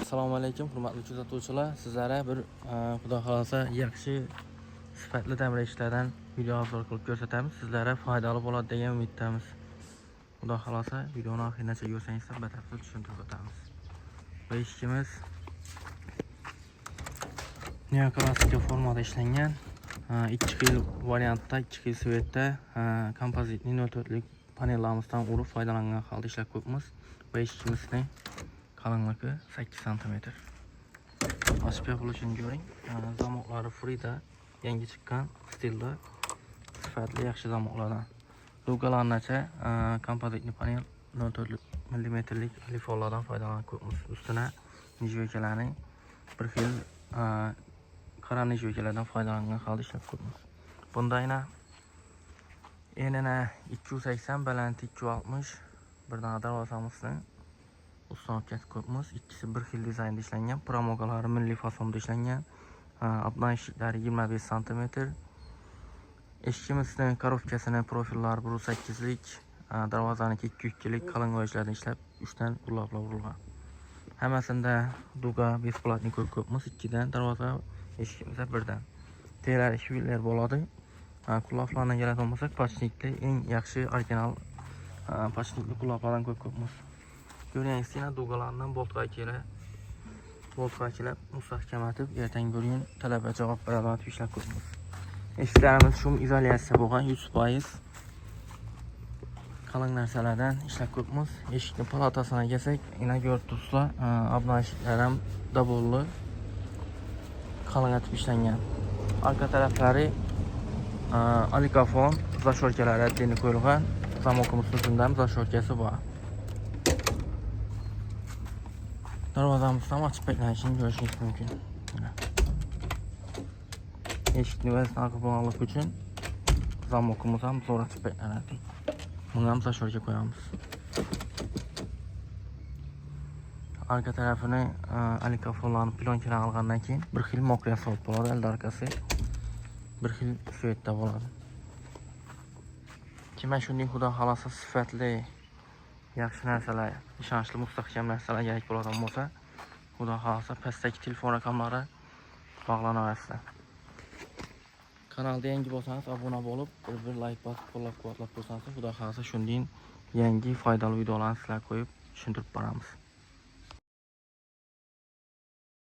Assalomu alaykum, hurmatli kuzatuvchilar. Sizlarga bir xudo xohlasa yaxshi sifatli temir eshiklardan video obzor qilib ko'rsatamiz. Sizlarga foydali bo'ladi degan umiddamiz. Xudo xohlasa videoni oxirigacha ko'rsangizlar batafsil tushuntirib o'tamiz. Bu eshigimiz neoklassika formada ishlangan. Ikki xil variantda, ikki xil цвет da kompozitli 0,4lik panellarimizdan urib foydalangan holda ishlab qo'yibmiz. Bu eshigimizni qalinligi 8 cm. Ochib yopilishini ko'ring. Zamoklari Frida, yangi chiqqan stilda sifatli yaxshi zamoklardan. Dugalarnacha kompozitli panel 0,4 millimetrlik alifollardan foydalanib qo'yibmiz. Ustuna нержавейка larning bir xil qora нержавейка lardan foydalangan holda ishlab qo'yibmiz. Bunda yana enine 280, baland 260 bir dona darvozamizni установка qo'yibmiz. Ikkisi bir xil dizaynda ishlangan, promokalari milliy fasonda ishlangan. Обнаженный eshiklari 25 cm. Eshigimizni коробка sini profillari 1.8lik, darvozaniki 2.2lik qalin gvozjlardan ishlab, 3 dan qulloqlar urilgan. Hammasida дуга бесплатный qo'yib qo'yibmiz, ikkidan darvoza eshigimizda birdan. Telari швеллер bo'ladi. Qulloqlarni keladigan bo'lsak, подшипник li eng yaxshi original подшипник li qulloqlardan qo'yib qo'yibmiz. Ko'ryapsiz, yana дуга lardan boltga kelib mustahkam etib, ertangi bir kun talabga javob beradigan etib ishlab qo'yibmiz. Eshiklarimiz шумоизоляция bo'lgan, 100% qalin narsalardan ishlab qo'yibmiz. Eshikni palatasına kelsak, yana ko'rib turibsizlar, обнаженный eshiklar ham dabolli qalin etib ishlangan. Arka taraflari alikafon защёлка lari отдельно qo'yilgan. Zamokimiz ustunda ham защёлка si bor. Darvozamizni ham ochib beklanishini ko'rishingiz mumkin. Mana. Eshikni vaznini og'ir bo'lganligi uchun zamokimiz ham zo'r ochib beklanadi. Buni ham защёлка qo'yamiz. Arka tarafini alikafonlarni plyonkadan olgandan keyin bir xil мокрый asfalt bo'ladi, alda arkasi bir xil цвет da bo'ladi. Kima shunday xudo xohlasa sifatli yaxshi narsalar, ishonchli mustahkam narsalar kerak bo'ladigan bo'lsa, xudo xohlasa pastdagi telefon raqamlari bog'lanaverasizlar. Kanalda yangi bo'lsangiz obuna bo'lib, bir like bosib qo'llab-quvvatlab qo'ysangiz, xudo xohlasa shunday yangi foydali videolarni sizlarga qo'yib tushuntirib boramiz.